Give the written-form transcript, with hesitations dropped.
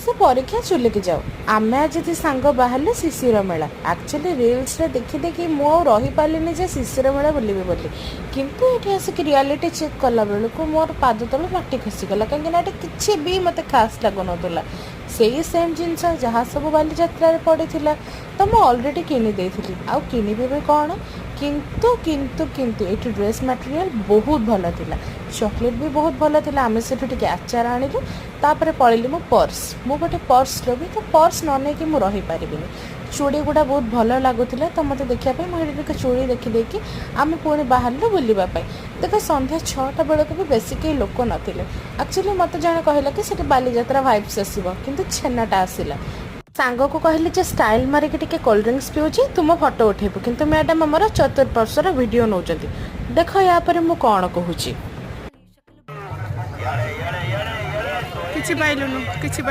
ସେ ପରୀକ୍ଷା ଚୁଲିକି ଯାଉ। ଆମେ ଆଜି ଦି ସାଙ୍ଗ ବାହାରିଲୁ ଶିଶିର ମେଳା। ଆକ୍ଚୁଆଲି ରିଲ୍ସରେ ଦେଖି ଦେଖି ମୁଁ ଆଉ ରହିପାରିଲିନି ଯେ ଶିଶିର ମେଳା ବୁଲିବି ବୋଲି। କିନ୍ତୁ ଏଠି ଆସିକି ରିଆଲିଟି ଚେକ୍ କଲା ବେଳକୁ ମୋର ପାଦ ତଳୁ ମାଟି ଖସିଗଲା, କାହିଁକିନା ଏଠି କିଛି ବି ମୋତେ ଖାସ୍ ଲାଗୁନଥିଲା। ସେଇ ସେମ୍ ଜିନିଷ ଯାହା ସବୁ ବାଲିଯାତ୍ରାରେ ପଡ଼ିଥିଲା, ତ ମୁଁ ଅଲରେଡ଼ି କିଣି ଦେଇଥିଲି, ଆଉ କିଣିବି ବି କ'ଣ? କିନ୍ତୁ କିନ୍ତୁ କିନ୍ତୁ ଏଠି ଡ୍ରେସ୍ ମ୍ୟାଟେରିଆଲ୍ ବହୁତ ଭଲ ଥିଲା, ଚକୋଲେଟ୍ ବି ବହୁତ ଭଲ ଥିଲା। ଆମେ ସେଠୁ ଟିକେ ଆଚାର ଆଣିଲୁ। ତାପରେ ପଳେଇଲି ମୁଁ ପର୍ସ। ମୁଁ ଗୋଟେ ପର୍ସ ନେବି, ତ ପର୍ସ ନ ନେଇକି ମୁଁ ରହିପାରିବିନି। ଚୁଡ଼ି ଗୁଡ଼ା ବହୁତ ଭଲ ଲାଗୁଥିଲା ତ ମୋତେ ଦେଖିବା ପାଇଁ। ମୁଁ ଏଠି ଟିକେ ଚୁଡ଼ି ଦେଖିଦେଇକି ଆମେ ପୁଣି ବାହାରିଲୁ ବୁଲିବା ପାଇଁ। ଦେଖ, ସନ୍ଧ୍ୟା 6ଟା ବେଳକୁ ବି ବେଶୀ କେହି ଲୋକ ନଥିଲେ। ଆକ୍ଚୁଆଲି ମୋତେ ଜଣେ କହିଲା କି ସେଠି ବାଲିଯାତ୍ରା ଭାଇବ୍ସ ଆସିବ, କିନ୍ତୁ ଛେନାଟା ଆସିଲା। ସାଙ୍ଗକୁ କହିଲି ଯେ ଷ୍ଟାଇଲ୍ ମାରିକି ଟିକେ କୋଲ୍ଡ ଡ୍ରିଙ୍କସ୍ ପିଉଛି, ତୁ ମୋ ଫଟୋ ଉଠେଇବୁ। କିନ୍ତୁ ମ୍ୟାଡ଼ାମ୍ ଆମର ଚତୁଃପାର୍ଶ୍ୱର ଭିଡ଼ିଓ ନେଉଛନ୍ତି। ଦେଖ, ୟା ପରେ ମୁଁ କ'ଣ କହୁଛି। କିଛି ପାଇଲୁନୁ, କିଛି ପାଇଲୁନୁ।